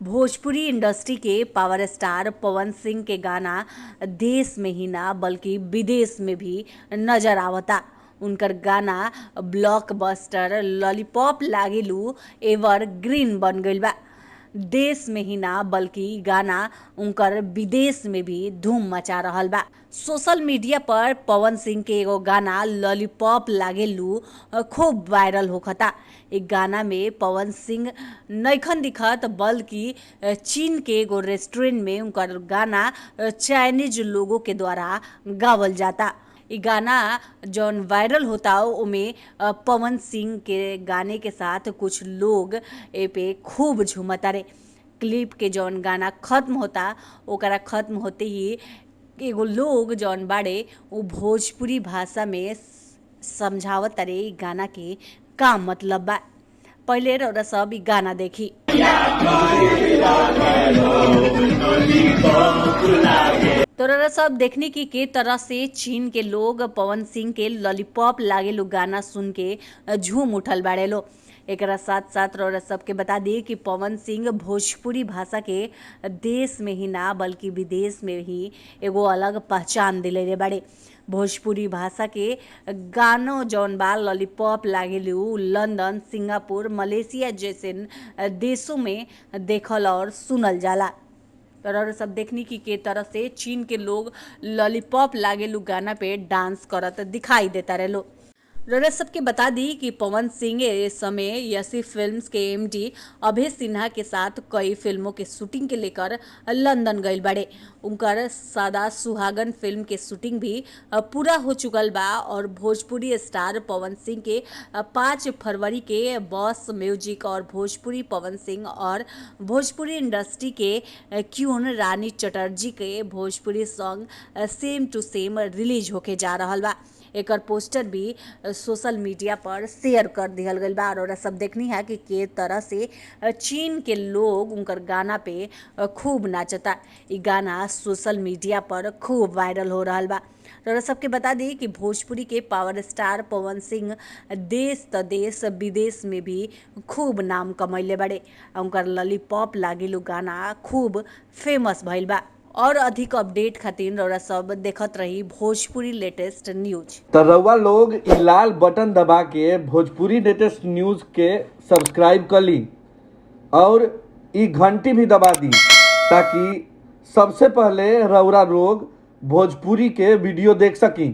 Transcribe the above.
Bhojpuri industry के power star Pawan Singh के गाना देश में ही ना बल्कि विदेश में भी नजर आवता। उनकर गाना ब्लॉकबस्टर लॉलीपॉप लागेलू एवर ग्रीन बन गईल बा। देश में ही ना बल्कि गाना उनकर विदेश में भी धूम मचा रहल बा। सोशल मीडिया पर पवन सिंह के एगो गाना लॉलीपॉप लागेलू खूब वायरल होखता। इ गाना में पवन सिंह नइखन दिखत, बल्कि चीन के एगो रेस्टोरेंट में उनकर गाना चाइनीज लोगों के द्वारा गावल जाता। इ गाना जौन वायरल होता, ओमे पवन सिंह के गाने के साथ कुछ लोग ए पे खूब झूमता रे। क्लिप के जौन गाना खत्म होता, ओकरा खत्म होते ही एगो लोग जौन बाड़े उ भोजपुरी भाषा में समझावत रे इ गाना के का मतलब बा। पहिले रउरा सब इ गाना देखी। तो रउरा सब देखनी कि के तरह से चीन के लोग पवन सिंह के लॉलीपॉप लागेलू गाना सुन के झूम उठल बाड़े लो। एकरा साथ साथ रउरा सबके बता दी कि पवन सिंह भोजपुरी भाषा के देश में ही ना बल्कि विदेश में ही एगो अलग पहचान दिलैले बाड़े। भोजपुरी भाषा के गानो जौन बा लॉलीपॉप लागेलू, लंदन, सिंगापुर, मलेशिया जैसे देशों में देखल और सुनल जाला। तो रउरा सब देखनी कि के तरह से चीन के लोग लॉलीपॉप लागेलू गाना पे डांस करत दिखाई देता रहे लो। रउरा सबके बता दी कि पवन सिंह इस समय यसी फिल्म्स के एमडी अभय सिन्हा के साथ कई फिल्मों के शूटिंग के लेकर लंदन गईल बाड़े। उनकर सदा सुहागन फिल्म के शूटिंग भी पूरा हो चुकल बा और भोजपुरी स्टार पवन सिंह के 5 फरवरी के बॉस म्यूजिक और भोजपुरी पवन सिंह और भोजपुरी इंडस्ट्री के क्यून रानी चटर्जी के Bhojpuri song same to same release होके जा रहल बा। एकर पोस्टर भी सोशल मीडिया पर शेयर कर दिहल गईल बा। और सब देखनी है कि के तरह से चीन के लोग उनकर गाना पे खूब नाचता। इ गाना सोशल मीडिया पर खूब वायरल हो रहल बा। रउरा सबके बता दी कि भोजपुरी के पावर स्टार पवन सिंह देश त देश विदेश में भी खूब नाम कमैले बाड़े। उनकर लॉलीपॉप लागेलू गाना खूब फेमस भइल बा। और अधिक अपडेट खातिर रउरा सब देखत रही भोजपुरी लेटेस्ट न्यूज। त रउआ लोग इ लाल बटन दबा के भोजपुरी लेटेस्ट न्यूज के सब्सक्राइब कर ली और इ घंटी भी दबा दी, ताकि सबसे पहले रउरा लोग भोजपुरी के वीडियो देख सकी।